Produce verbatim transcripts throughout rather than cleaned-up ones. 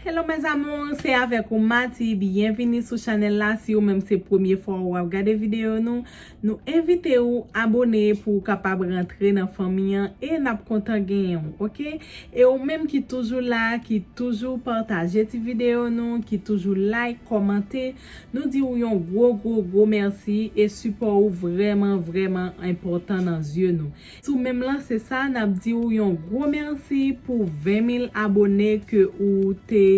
Hello mes amours, se avèk ou Mati, byenvini sou chanèl la. Si ou menm se premye fwa ou ap gade videyo nou, nou envite ou abone pou ou kapab rantre nan fanmi an e n ap kontan genyen w, oke? E ou menm ki toujou la, ki toujou pataje ti videyo nou, ki toujou like, kòmante, nou di ou yon gwo, gwo, gwo mèsi e sipò ou vrèman, vrèman enpòtan nan zye nou. Si w menm lanse sa, n ap di ou yon gwo mèsi pou ven mil abone ke ou te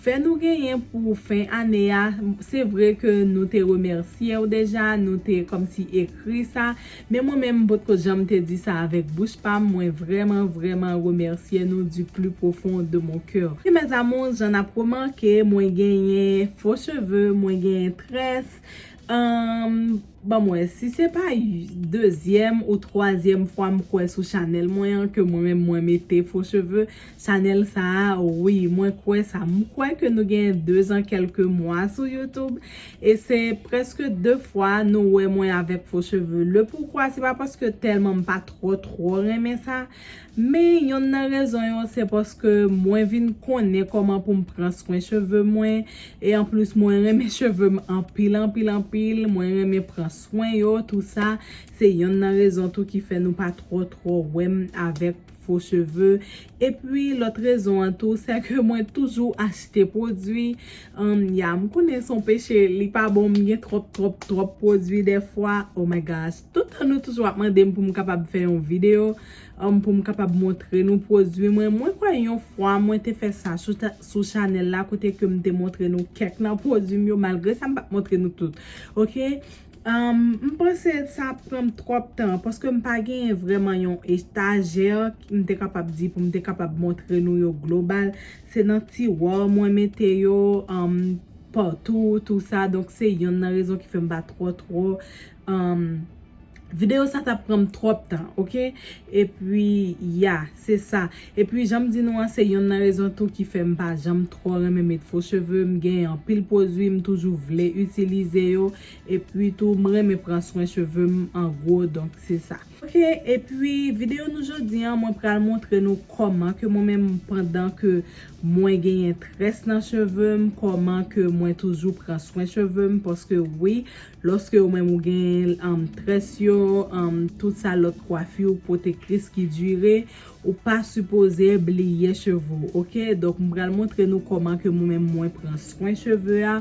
fè nou genyen pou fen ane a. Se vre ke nou te remèsye w deja, nou te kòmsi ekri sa, men mwen menm m potko janm te di sa avèk bouch pa m. Mwen vrèman, vrèman remèsye nou du plus profond de mon cœur. E mes amours, jan n ap remake, mwen genyen fo cheve, mwen genyen très. Ahn, ban m wè, si se pa y- dezyèm ou twazyèm fwa m kwè sou chanèl mwen an, ke mwen menm mwen mete fo cheve, chanèl sa a, wi, mwen kwè sa. M kwè ke nou gen de zan kèlke mwa sou YouTube, e se prèske de fwa nou wè mwen avèk fo cheve. Le poukwa, se pa paske tèlman m pa twò, twò renmen sa, men yonn nan rezon yo, se paske mwen vin konnen kòman pou m pran swen cheve mwen, e anplis, mwen renmen cheve m anpil, anpil, anpil. Mwen renmen pran swen yo, tou sa. Se yonn nan rezon tou ki fè nou pa twò, twò wè m avèk fo cheve. Epi, lòt rezon an tou, se ke mwen toujou achte pwodui. Ahn, ya, m konnen se yon peche, li pa bon, m gen twòp, twòp, twòp pwodui dèfwa. Oh my gosh. Tout tan nou toujou ap mande m pou m kapab fè yon videyo, ahn, pou m kapab montre nou pwodui mwen. Mwen kwè yon fwa mwen te fè sa sou, ta- sou chanèl la, kote ke m te montre nou kèk nan pwodui m yo, malgre sa m pa t montre nou tout. Oke? Ahn, m panse sa ap pran m twòp tan, paske m pa genyen vrèman yon etajè, m te kapab di, pou m te kapab montre nou yo global. Se nan tiwa mwen mete yo, ahn, patou, tou sa. Donk, se yonn nan rezon ki fè m pa twò, twò, ahn, videyo sa t ap pran m twòp tan, oke? Epi, ya, se sa. Epi, jan m di nou an, se yonn nan rezon tou ki fè m pa janm twò renmen met fo cheve. M gen anpil pwodui, m toujou vle itilize yo. Epi tou, m renmen pran swen cheve m an gwo, donk se sa. Oke, epi videyo nou jodi an, mwen pral montre nou kòman ke mwen menm, pandan ke mwen genyen très nan cheve m, kòman ke mwen toujou pran swen cheve m, paske wi, lòske ou menm ou gen, um, très yo, um, tout sa lòt kwafi ou pwotektris ki dire, ou pa sipoze bliye cheve w, oke? Donk, m pral montre nou kòman ke mwen menm mwen pran swen cheve a.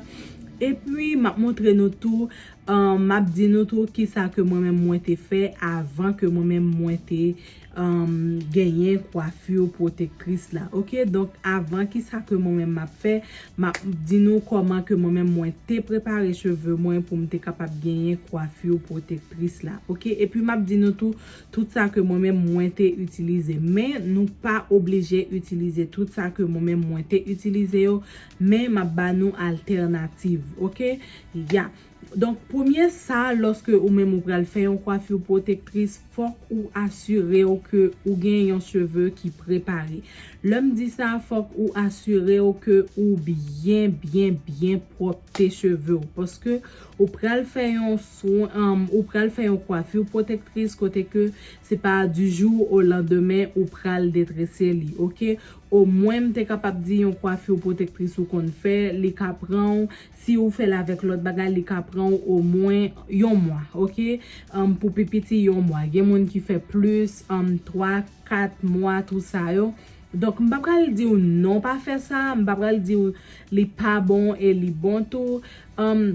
Epi, m ap montre nou tou, um, m ap di nou tou kisa ke mwen menm mwen te fè avan ke mwen menm mwen te, um, genyen kwafi pwotektris la, oke? Donk, avan kisa ke mwen menm m ap fè, m ap di nou kòman ke mwen menm mwen te prepare cheve mwen pou m te kapab genyen kwafi pwotektris la, oke? Epi m ap di nou tou, tout sa ke mwen menm mwen te itilize. Men nou pa oblije itilize tout sa ke mwen menm mwen te itilize yo, men m ap ba nou altènativ, oke? Ya. Donk, premye sa, lòske ou menm ou pral fè yon kwafi pwotektris, fòk ou asire w ke ou gen yon cheve ki prepare. Lè m di sa, fòk ou asire w ke ou byen, byen, byen pwòpte cheve w. Paske ou pral fè yon swen, um, ou pral fè yon kwafi pwotektris kote ke se pa du jour au lendemain ou pral detrese li, oke? Omwen, m te kapab di yon kwafi pwotektris ou konn fè, li ka pran w, si ou fè l avèk lòt bagay, li ka pran w omwen yon mwa, oke? Um, pou pi piti, yon mwa. Gen moun ki fè plis, um, twa, kat mwa, tou sa yo. Donk, m pa pral di w non, pa fè sa, m pa pral di w li pa bon e li bon tou. Um,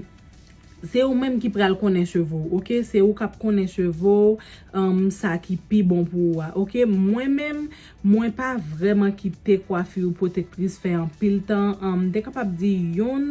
se ou menm ki pral konnen cheve w, oke? Se ou k ap konnen cheve w, um, sa ki pi bon pou ou a, oke? Mwen menm, mwen pa vrèman kite kwafi pwotektris fè anpil tan. Um, m te kapab di yon,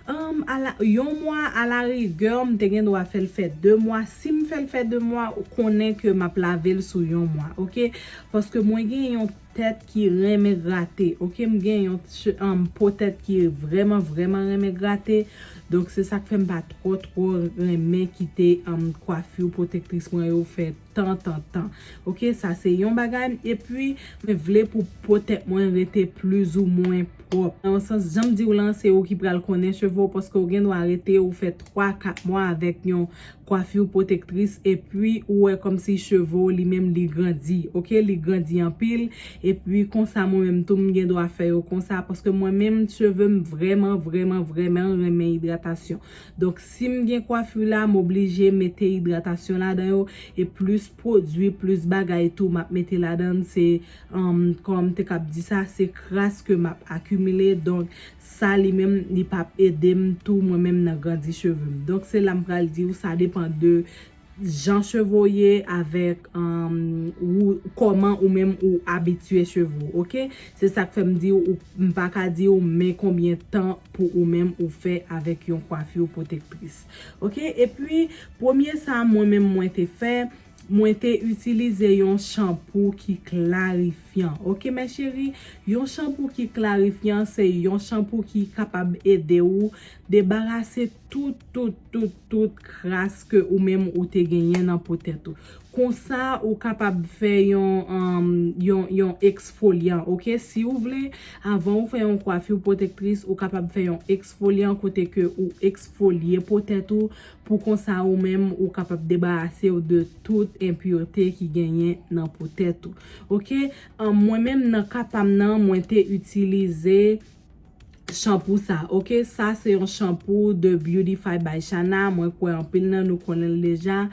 um, a la, yon mwa, a la rigè, m te gen dwa fè l fè de mwa. Si m fè l fè de mwa, ou konnen ke m ap lave l sou yon mwa, oke? Paske mwen gen yon tèt ki renmen grate, oke? M gen yon ch-, um, po tèt ki vrèman, vrèman renmen grate. Donk, se sa k fè m pa twò, twò renmen kite, um, kwafi pwotektris mwen yo fè tan, tan, tan. Oke, sa se yon bagay. Epi, mwen vle pou po tèt mwen rete plizoumwen pwòp. Nan yon sans, jan m di w lan, se ou ki pral konnen cheve w, paske ou gen dwa rete, ou fè twa, kat mwa avèk yon kwafi pwotektris, epi ou wè kòmsi cheve w li menm li grandi, oke? Li grandi anpil, Epi konsa mwen menm tou m gen dwa fè yo konsa, paske mwen menm cheve m vrèman, vrèman, vrèman renmen idratasyon. Donk si m gen kwafi la, m oblije mete idratasyon ladan yo, e plis pwodui, plis bagay tou m ap mete ladan l, se, um, kòman m te kab di sa, se kras ke m ap akimile. Donk sa li menm, li p ap ede m tou mwen menm nan grandi cheve m. Donk se la m pral di w, sa depan de jan cheve w ye avèk, um, ou, kòman ou menm ou abitye cheve w, oke? Se sa k fè m di w, ou, m pa ka di w men konbyen tan pou ou menm ou fè avèk yon kwafi pwotektris. Oke? Epi, premye sa mwen menm mwen te fè, mwen te itilize yon chanpou ki klarifyan. Oke, mes chéries? Yon chanpou ki klarifyan, se yon chanpou ki kapab ede ou debarase tout, tout, tout, tout kras ke ou menm ou te genyen nan po tèt ou. Konsa, ou kapab fè yon, um, yon, yon eksfolyan, oke? Si ou vle, avan ou fè yon kwafi pwotektris, ou kapab fè yon eksfolyan kote ke ou eksfolye po tèt ou, pou konsa ou menm ou kapab debarase w de tout enpirte ki genyen nan po tèt ou. Oke? Um, mwen menm nan ka pa m nan, mwen te itilize chanpou sa, oke? Sa se yon chanpou de Beautify by Shana. Mwen kwè anpil nan nou konnen l deja.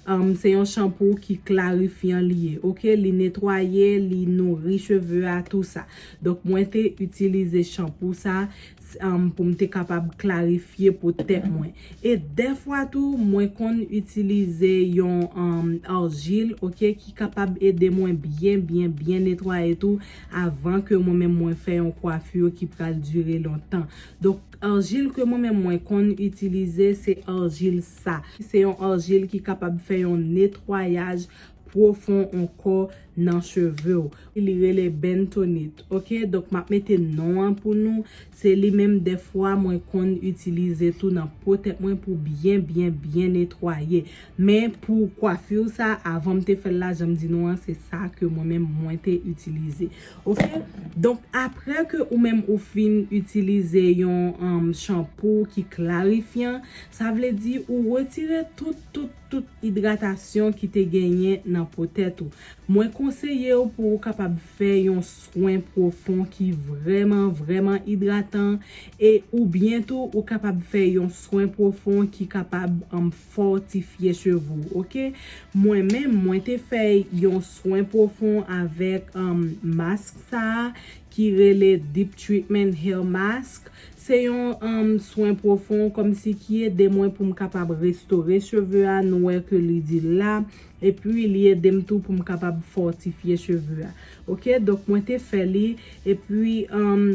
Um, se yon chanpou ki klarifyan li ye, oke? Li netwaye, li nouri cheve a, tou sa. Donk, mwen te itilize chanpou sa, s-, um, pou m te kapab klarifye po tèt mwen. E dèfwa tou, mwen konn itilize yon, um, arjil, oke, ki kapab ede mwen byen, byen, byen netwaye tou avan ke mwen menm mwen fè yon kwafi ki pral dire lontan. Donk, arjil ke mwen menm mwen konn itilize, se arjil sa. Se yon arjil ki kapab fè yon netwayaj pwofon ankò nan cheve w. Li rele Bentonite, oke? Donk, m ap mete non an pou nou. Se li menm dèfwa mwen konn itilize tou nan po tèt mwen pou byen, byen, byen netwaye. Men pou kwafi sa, avan m te fè l la, jan m di nou an, se sa ke mwen menm mwen te itilize. Oke? Donk, apre ke ou menm ou fin itilize yon, um, chanpou ki klarifyan, sa vle di ou retire tout, tout, tout idratasyon ki te genyen nan po tèt ou. Mwen konseye w pou ou kapab fè yon swen pwofon ki vrèman, vrèman idratan, e oubyen tou ou kapab fè yon swen pwofon ki kapab, um, fòtifye cheve w, oke? Mwen menm, mwen te fè yon swen pwofon avèk, um, mask sa a ki rele Deep Treatment Hair Mask. Se yon, um, swen pwofon kòmsi ki ede mwen pou m kapab restore cheve a, nou wè ke li di la, epi li ede m tou pou m kapab fòtifye cheve a. Oke, donk mwen te fè li, epi, um,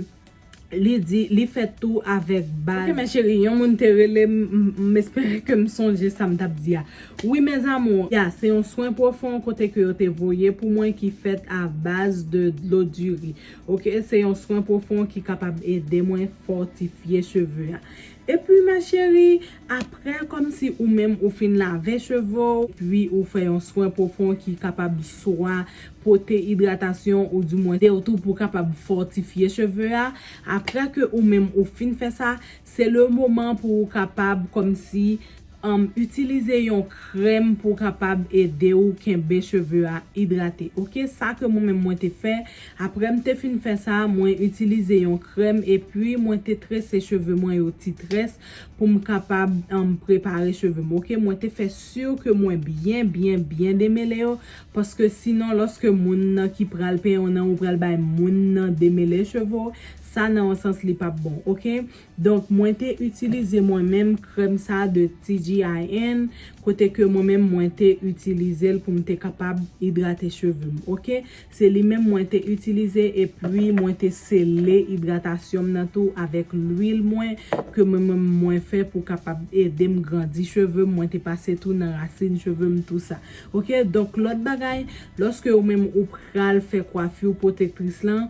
li di, li fèt tou avèk baz. Oke, mes chéries, yon moun te rele m, m, m espere ke m sonje sa m t ap di a. Wi, mes amours, ya, se yon swen pwofon kote ke yo te voye pou mwen ki fèt a baz de dlo diri. Oke, se yon swen pwofon ki kapab ede mwen fòtifye cheve a. Epi, mes chéries, apre, kòmsi ou menm ou fin lave cheve w, epi ou fè yon swen pwofon ki kapab swa pote idratasyon ou dimwen ede w tou pou kapab fòtifye cheve a. Apre ke ou menm ou fin fè sa, se le moman pou ou kapab kòmsi, um, itilize yon krèm pou kapab ede w kenbe cheve a idrate. Oke, sa ke mwen menm mwen te fè. Apre m te fin fè sa, mwen itilize yon krèm epi mwen te trese cheve mwen yo ti très pou m kapab, um, prepare cheve m. Oke, mwen te fè si ke mwen byen, byen, byen demele yo, paske sinon, lòske moun nan ki pral penyen w nan, ou pral bay moun nan demele cheve w, sa nan yon sans li p ap bon, oke? Donk, mwen te itilize mwen menm krèm sa de T G I N, kote ke mwen menm mwen te itilize l pou m te kapab idrate cheve m, oke? Se li menm mwen te itilize, epi mwen te sele idratasyon m nan tou avèk lwil mwen, ke mwen menm mwen fè pou kapab ede m grandi cheve m, mwen te pase tou nan rasin cheve m, tou sa. Oke, donk lòt bagay, lòske ou menm ou pral fè kwafi pwotektris lan,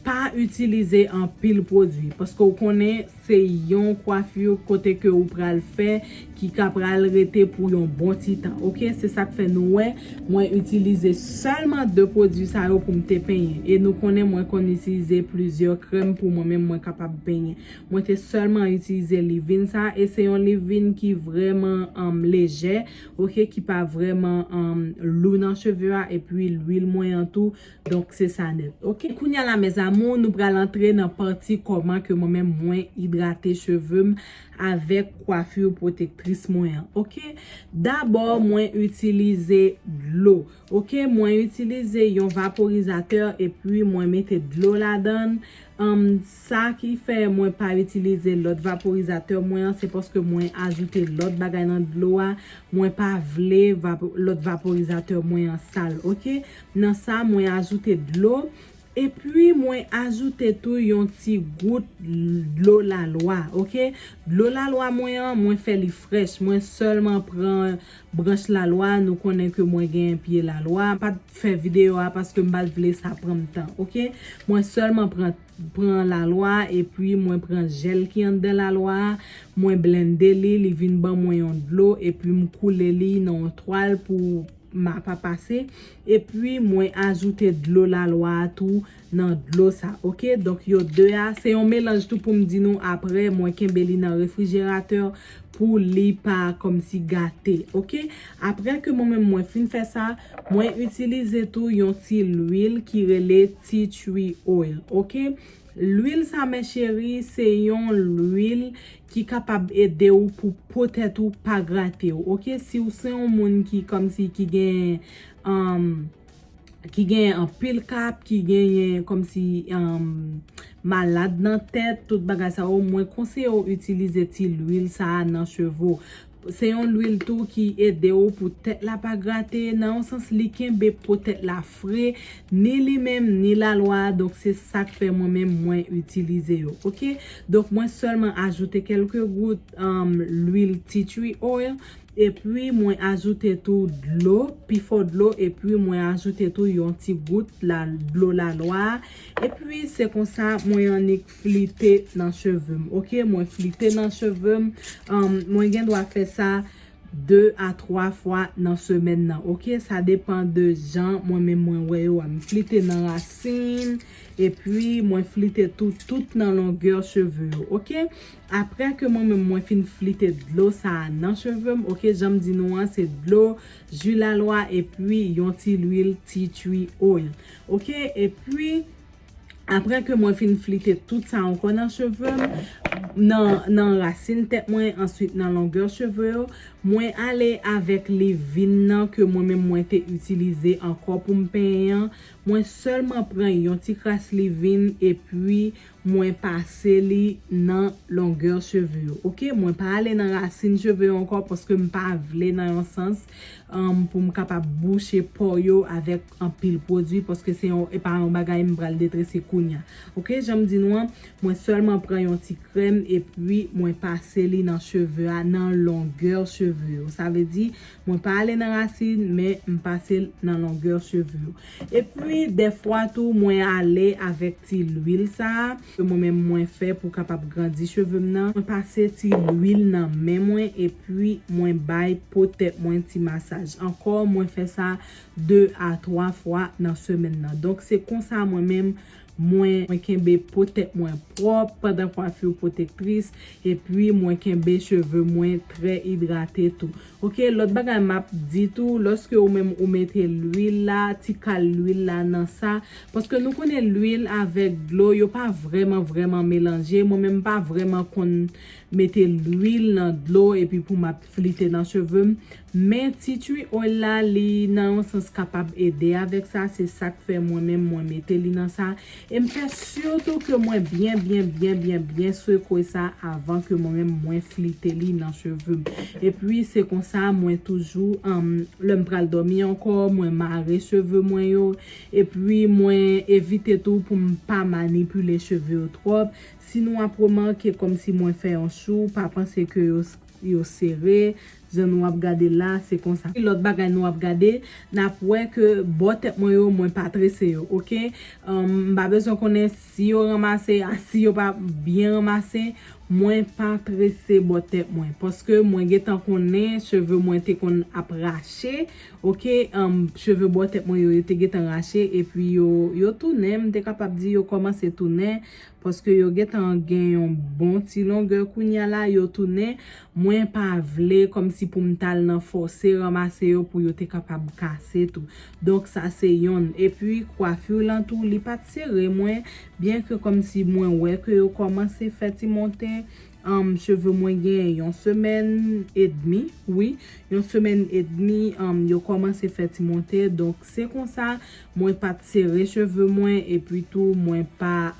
pa itilize anpil pwodui, paske w konnen se yon kwafi kote ke ou pral fè ki ka pral rete pou yon bon ti tan, oke? Se sa k fè nou wè mwen itilize sèlman de pwodui sa yo pou m te penyen. E nou konnen mwen konn itilize plizyè krèm pou mwen menm mwen kapab penyen. Mwen te sèlman itilize livin sa, e se yon livin ki vrèman, um, lejè, oke, ki pa vrèman, um, lou nan cheve a, epi lwil mwen an tou, donk se sa nèt, oke? Kounye a la, mes amours, nou pral antre nan pati kòman ke mwen menm mwen idrate cheve m avèk kwafi pwotektris mwen an, oke? Dabò, mwen itilize dlo, oke? Mwen itilize yon vaporizatè epi mwen mete dlo ladan l. Anm, sa ki fè mwen pa itilize lòt vaporizatè mwen an, se paske mwen ajoute lòt bagay nan dlo a. Mwen pa vle vapo-, lòt vaporizatè mwen an sal, oke? Nan sa, mwen ajoute dlo. Epi mwen ajoute tou yon ti gout dlo lalwa, oke? Dlo lalwa mwen an, mwen fè li frèch. Mwen sèlman pran branch lalwa, nou konnen ke mwen gen pye lalwa. M pa t fè videyo a paske m pa t vle sa pran m tan, oke? Mwen sèlman pran, pran lalwa, epi mwen pran jèl ki anndan lalwa a, mwen blende li, li vin ban mwen yon dlo, epi m koule li nan yon twal pou ma pa pase, epi mwen ajoute dlo lalwa a tou nan dlo sa, oke? Donk, yo de a, se yon melanj tou pou m di nou apre, mwen kenbe li nan refrijeratè pou li pa kòmsi gate, oke? Apre ke mwen menm mwen fin fè sa, mwen itilize tou yon ti lwil ki rele tea tree oil, oke? Lwil sa, mes chéris, se yon lwil ki kapab ede w pou po tèt ou pa grate w, oke? Si w se yon moun ki kòmsi ki gen, um, ki gen anpil kap, ki genyen kòmsi, um, malad nan tèt, tout bagay sa yo, mwen konseye w itilize ti lwil sa a nan cheve w. Se yon lwil tou ki ede w pou tèt la pa grate. Nan yon sans, li kenbe po tèt la fre, ni li menm, ni lalwa a. Donk, se sa k fè mwen menm mwen itilize yo, oke? Donk, mwen sèlman ajoute kèlke gout, um, lwil tea tree oil. Epi, mwen ajoute tou dlo, pifò dlo, epi mwen ajoute tou yon ti gout la, dlo lalwa a. Epi, se konsa mwen annik flite nan cheve m, oke? Mwen flite nan cheve m. Anm, mwen gen dwa fè sa de a twa fwa nan semèn nan, oke? Sa depann de jan mwen menm mwen wè yo a. M flite nan rasin, epi mwen flite tou, tout nan longè cheve yo, oke? Apre ke mwen menm mwen fin flite dlo sa a nan cheve m, oke? Jan m di nou an, se dlo, ji lalwa, epi yon ti lwil tea tree oil, oke? Epi, apre ke mwen fin flite tout sa ankò nan cheve m, nan, nan rasin tèt mwen, answit nan longè cheve yo, mwen ale avèk livin nan ke mwen menm mwen te itilize ankò pou m penyen an. Mwen sèlman pran yon ti kras livin epi mwen pase li nan longè cheve yo, oke? Mwen pa ale nan rasin cheve yo ankò paske m pa vle nan yon sans, um, pou m kapab bouche pò yo avèk anpil pwodui, paske se yon, e pa yon bagay m pral detrese kounye a. Oke, jan m di nou an, mwen sèlman pran yon ti krèm epi mwen pase li nan cheve a, nan longè cheve yo. Sa vle di, mwen pa ale nan rasin, men m pase l nan longè cheve yo. Epi, dèfwa tou, mwen ale avèk ti lwil sa a, ke mwen menm mwen fè pou kapab grandi cheve m nan. Mwen pase ti lwil nan men mwen, epi mwen bay po tèt mwen ti masaj. Ankò, mwen fè sa de a twa fwa nan semèn nan. Donk, se konsa mwen menm, mwen, mwen kenbe po tèt mwen pwòp pandan kwafi pwotektris, epi mwen kenbe cheve mwen trè idrate tou. Oke, lòt bagay m ap di tou, lòske ou menm ou mete lwil la, ti kal lwil la nan sa, paske nou konnen lwil avèk dlo, yo pa vrèman, vrèman melanje. Mwen menm m pa vrèman konn mete lwil nan dlo epi pou m ap flite nan cheve m. Men tea tree oil la, li nan yon sans kapab ede avèk sa, se sa k fè mwen menm mwen mete li nan sa. E m fè sitou ke mwen byen, byen, byen, byen, byen sekwe sa avan ke mwen menm mwen flite li nan cheve m. Epi se konsa mwen toujou, um, lè m pral dòmi ankò, mwen mare cheve mwen yo. Epi mwen evite tou pou m pa manipile cheve yo twòp. Si nou ap remake kòmsi mwen fè yon chou, pa panse ke yo, yo sere. Jan nou ap gade la, se konsa. Lòt bagay nou ap gade, n ap wè ke bò tèt mwen yo, mwen pa trese yo, oke? M pa bezwen konnen si yo ranmase, a si yo pa byen ranmase, mwen pa trese bò tèt mwen. Paske mwen gentan konnen cheve mwen te konn ap rache, oke? Cheve bò tèt mwen yo, yo te gentan rache, epi yo, yo tounen, m te kapab di yo kòmanse tounen, paske yo gentan gen yon bon ti longè kounye a la, yo tounen. Mwen pa vle kòmsi pou m t al nan fòse ranmase yo pou yo te kapab kase tou. Donk sa se yonn. Epi kwafi lan tou, li pa t sere mwen, byen ke kòmsi mwen wè ke yo kòmanse fè ti monte. Cheve mwen gen yon semèn edmi, wi, yon semèn edmi, yo kòmanse fè ti monte. Donk se konsa, mwen pa t sere cheve mwen, epi tou mwen pa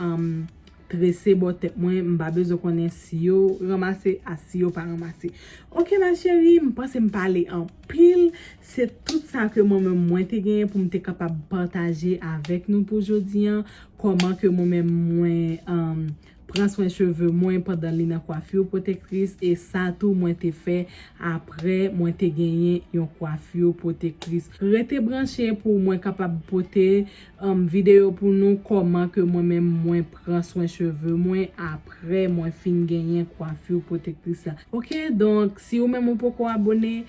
trese bò tèt mwen, m pa bezwen konnen si yo ranmase a si yo pa ranmase. Oke ma cheri, m panse m pale anpil. Se tout sa ke mwen menm mwen te genyen pou m te kapab pataje avèk nou pou jodi an. Kòman ke mwen menm mwen pran swen cheve mwen pandan li nan kwafi pwotektris, e sa tou mwen te fè apre mwen te genyen yon kwafi pwotektris. Rete branche pou mwen kapab pote videyo pou nou kòman ke mwen menm mwen pran swen cheve mwen apre mwen fin genyen kwafi pwotektris la. Oke, donk si ou menm ou poko abone,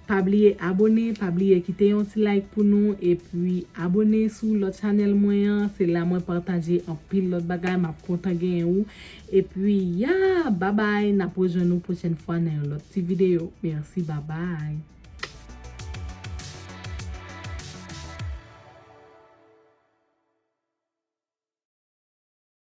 pa bliye abone, pa bliye kite yon ti like pou nou, epi abone sou lòt chanèl mwen an. Se la mwen pataje anpil lòt bagay, m ap kontan genyen ou. Epi ya, babay, n ap rejwenn nou pwochèn fwa nan yon lòt ti videyo. Mèsi, babay.